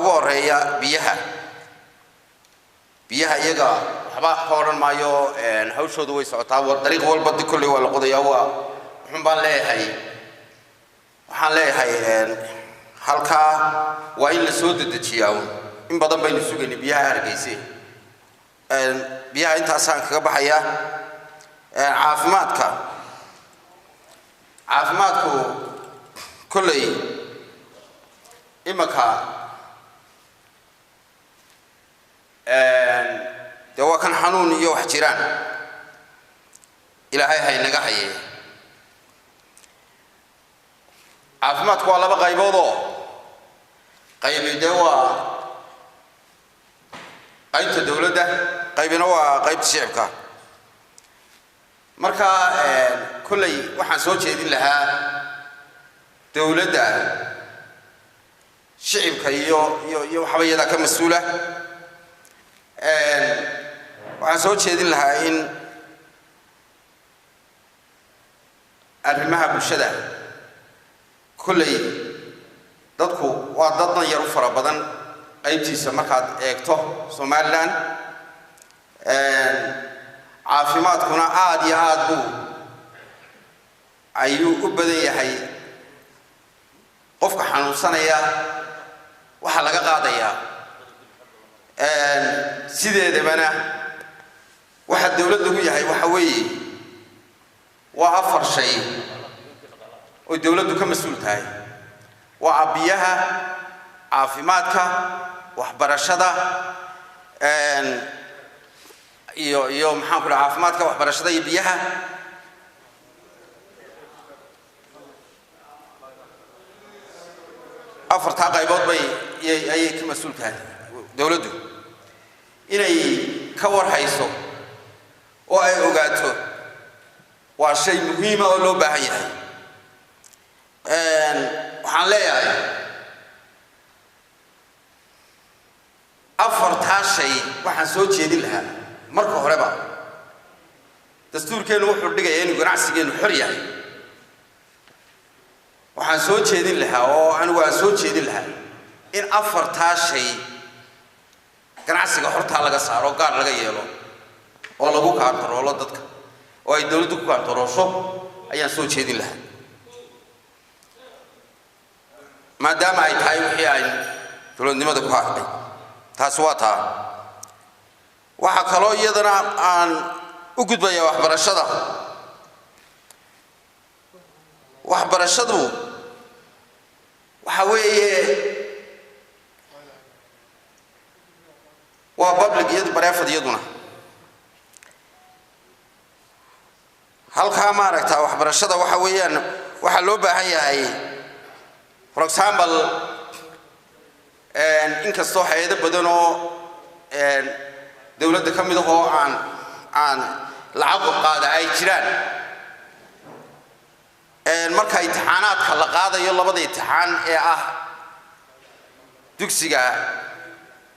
Ugu horeeya biyaha. Biyaha iyaga waxba ka odhan maayo, hawshoodu way socotaa, dariiq walba di kolley waa la qodayaa. Waa wuxun baan leeyahay, waxaan leeyahay halkaa waa in la soo dedejiyaa. Un in badan baynu sugaynay biyaha Hargeyse. Biyaha intaasaan kaga baxayaa. Caafimaadka, caafimaadku kolley imanka dee waa kan xanuun iyo wax jiraan, Ilaahay haynaga haye. Caafimaadku waa laba qayboodoo, qaybi dee waa qaybta dowladda, qaybina waa qaybta shicibka. Marka kolley waxaan soo jeedin lahaa dowladda shicibka iyo waxba iyadaa ka mas-uula. Waxaan soo jeedin lahaa in arrimaha bulshada, kolley dadku waa dad dan yar u fara badan qaybtiisa markaad eegto Somaliland, caafimaadkuna aada iyo aada buu ayuu u badan yahay. Qofka xanuunsanaya waxaa laga qaadayaa sideedabana waxa dowlad lagu yahay waxa weeye waa afar shay oo dowladdu ka mas-uul tahay: waa biyaha, caafimaadka, waxbarashada iyo maxaan ku dhaha, caafimaadka, waxbarashada iyo biyaha. Afartaa qaybood bay ayay ka mas-uul tahay dowladdu. Inay ka warhayso oo ay ogaato waa shay muhiima oo loo baahan yahay. Waxaan leeyahay afartaa shay waxaan soo jeedin lahaa. Marka horeba dastuurkeennu wuxuu dhigayaa inuu ganacsigeennu xor yahay. Waxaan soo jeedin lahaa oo anigu aan soo jeedin lahaa in afartaa shay ganacsiga xortaa laga saaro, gaar laga yeelo oo lagu kaantaroolo dadka oo ay dowladdu ku kaantaroosho ayaan soo jeedin lahaa, maadaama ay tahay wixii ay dowladnimada ku hadhay. Taasi waa taa. Waxaa kaloo iyadana aan u gudbayaa waxbarashada. Waxbarashadu waxa weeye waa public iyadu, private iyaduna. Halkaa maaragta waxbarashada waxa weeyaan waxaa loo baahan yahay, for example, inkastoo hay-ado badan oo dowladda ka mid ah oo aan lacag qaada ay jiraan, marka imtixaanaadka la qaadayo, labada imtixaan ee ah dugsiga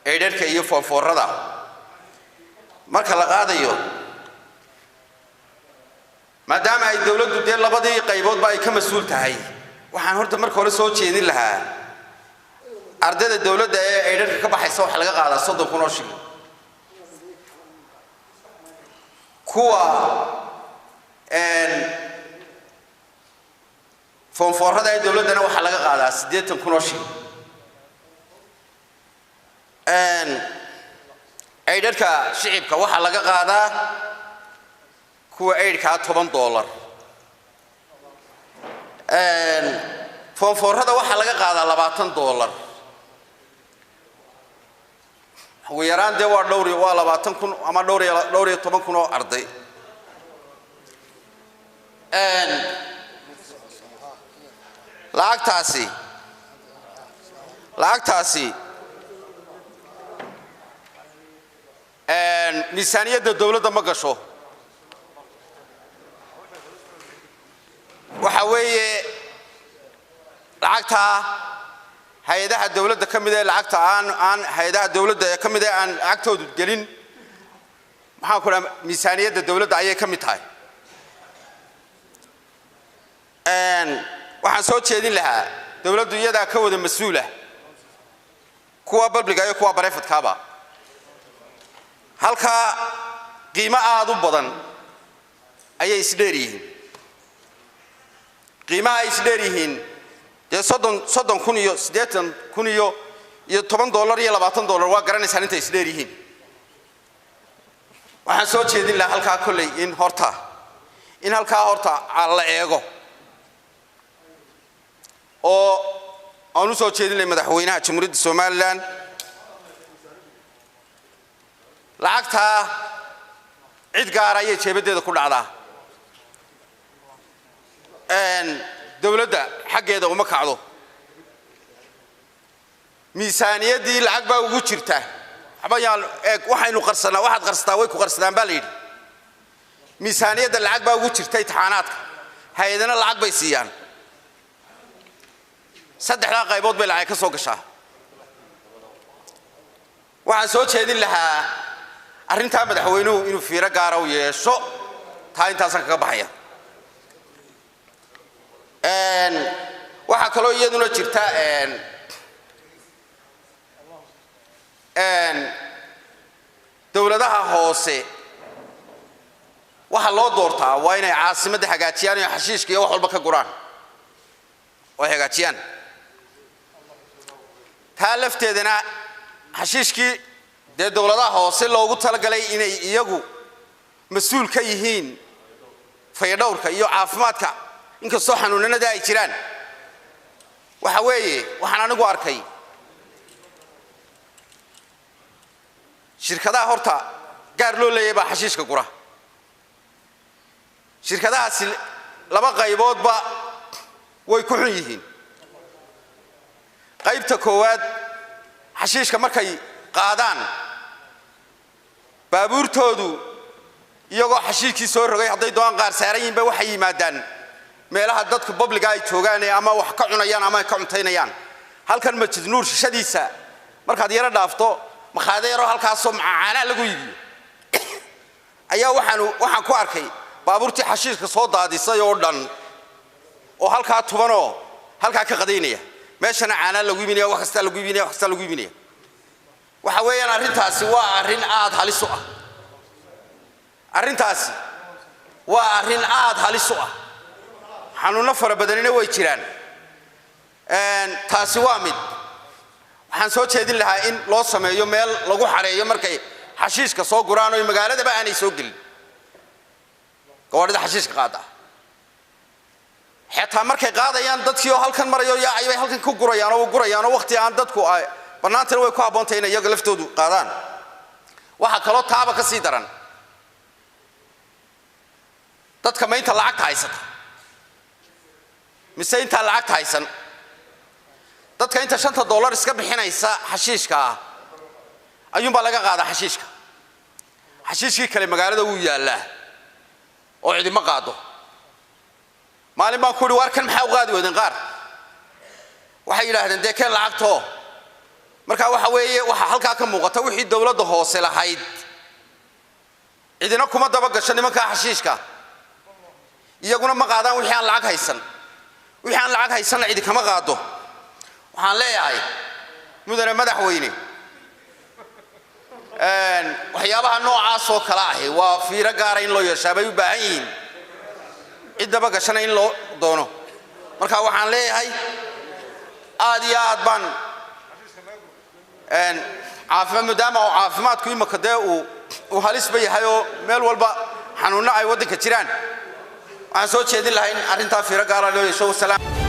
eight-ka iyo form four-ada marka la qaadayo, maadaama ay dowladdu dee labadii qayboodba ay ka mas-uul tahay, waxaan horta marka hore soo jeedin lahaa ardayda dowladda ee eight-ka ka baxaysa waxaa laga qaadaa 30,000 oo shilin, kuwa form four-ada ee dowladdana waxaa laga qaadaa 80,000 oo shilin. Eight-ka shicibka waxaa laga qaadaa kuwa eight-kaa $10, form four-ada waxaa laga qaadaa $20. Ugu yaraan dee waa dhowr, waa 20,000 ama dhowr iyo 10,000 oo arday. Lacagtaasi miisaaniyadda dowladda ma gasho. Waxa weeye lacagtaa hay-adaha dowladda ka mid ee lacagta aan hay-adaha dowladda ee ka mid ee aan lacagtoodu gelin, maxaan ku dhaha, miisaaniyadda dowladda ayay ka mid tahay. Waxaan soo jeedin lahaa dowladdu iyadaa ka wada mas-uula Kuwa public-ga iyo kuwa private-kaaba halkaa qiimo aada u badan ayay isdheer yihiin. Qiimaha ay isdheer yihiin dee 30,000 iyo 80,000 iyo $10 iyo $20, waa garanaysaan intay isdheer yihiin. Waxaan soo jeedin lahaa halkaa kolley in halkaa horta la eego, oo aan u soo jeedin lahay madaxweynaha Jamhuuriyadda Somaliland, lacagtaa cid gaara ayay jeebaddeeda ku dhacdaa, dowladda xaggeeda uma kacdo. Miisaaniyaddii lacag baa ugu jirta. Waxba yaan eeg, waxaynu qarsanaa, waxaad qarsataa way ku qarsadaan baa la yidhi. Miisaaniyadda lacag baa ugu jirta imtixaanaadka, hay-adana lacag bay siiyaan. Saddexdaa qaybood bay lacag ka soo gashaa. Waxaan soo jeedin lahaa arrintaa madaxweynuhu inuu fiiro gaara u yeesho. Taa intaasaan kaga baxaya. Waxaa kaloo iyaduna jirta dowladaha hoose waxaa loo doortaa waa inay caasimadda hagaajiyaan iyo xashiishka iyo wax walba ka guraan oo ay hagaajiyaan. Taa lafteedana xashiishkii dee dowladaha hoose loogu talagalay inay iyagu mas-uul ka yihiin fayadhowrka iyo caafimaadka, inkastoo xanuunanada ay jiraan, waxa weeye waxaan anigu arkay shirkadaha horta gaar loo leeyahay baa xashiishka gura. Shirkadahaasi laba qayboodba way ku xun yihiin. Qaybta koowaad, xashiishka markay qaadaan baabuurtoodu iyagoo xashiishkii soo rogay, hadday doonaan qaar saaran yihiinba, waxay yimaadaan meelaha dadka public-ga ay joogaan ee ama wax ka cunayaan ama ay ka cuntaynayaan. Halkan Masjid Nuur shishadiisa markaad yaro dhaafto, makhaado yaroo halkaasoo macaanaa lagu iibiyo ayaa waxaan ku arkay baabuurtii xashiishka soo daadisay oo dhan oo halkaa tubanoo halkaa ka qadaynaya. Meeshana caanaa lagu iibinaya, wax kastaa lagu iibinaya, wax kastaa lagu iibinaya. Waxa weeyaan arrintaasi waa arrin aad halis u ah. Arrintaasi waa arrin aad halis u ah, xanuunno fara badanina way jiraan. Taasi waa mid. Waxaan soo jeedin lahaa in loo sameeyo meel lagu xareeyo markay xashiishka soo guraan oo magaaladaba aanay soo gelin gawaadhida xashiishka qaada. Xataa markay qaadayaan, dadkii oo halkan marayo yaacay bay halkan ku gurayaan oo gurayaan, oo waqti aan dadku ay bannaantana way ku habboontahay inay iyaga laftoodu qaadaan. Waxaa kaloo taaba ka sii daran dadka ma inta lacagta haysata mise intaan lacagta haysan. Dadka inta $5 iska bixinaysa xashiishka ah ayuunbaa laga qaadaa xashiishka. Xashiishkii kale magaalada wuu yaallaa oo cidima qaado. Maalin baan ku idhi, waar kan maxaa u qaadi weydeen? Qaar waxay yidhaahdeen, dee keen lacagtoo. Marka waxa weeye waxaa halkaa ka muuqata wixii dowladda hoose lahayd cidina kuma daba gasho nimankaa xashiishka, iyaguna ma qaadaan wixii aan lacag haysan, wixii aan lacag haysanna cidi kama qaado. Waxaan leeyahay, mudane madaxweyne, waxyaabaha noocaas oo kale ahi waa fiiro gaara in loo yeeshaa bay u baahan yihiin, cid daba gashana in loo doono. Marka waxaan leeyahay aad iyo aad baan caafimaad, maadaama oo caafimaadku imika dee uu halisba yahay oo meel walba xanuunno ay waddanka jiraan, waxaan soo jeedin lahaa in arrintaa fiiro gaara loo yeesho. Wasalaam.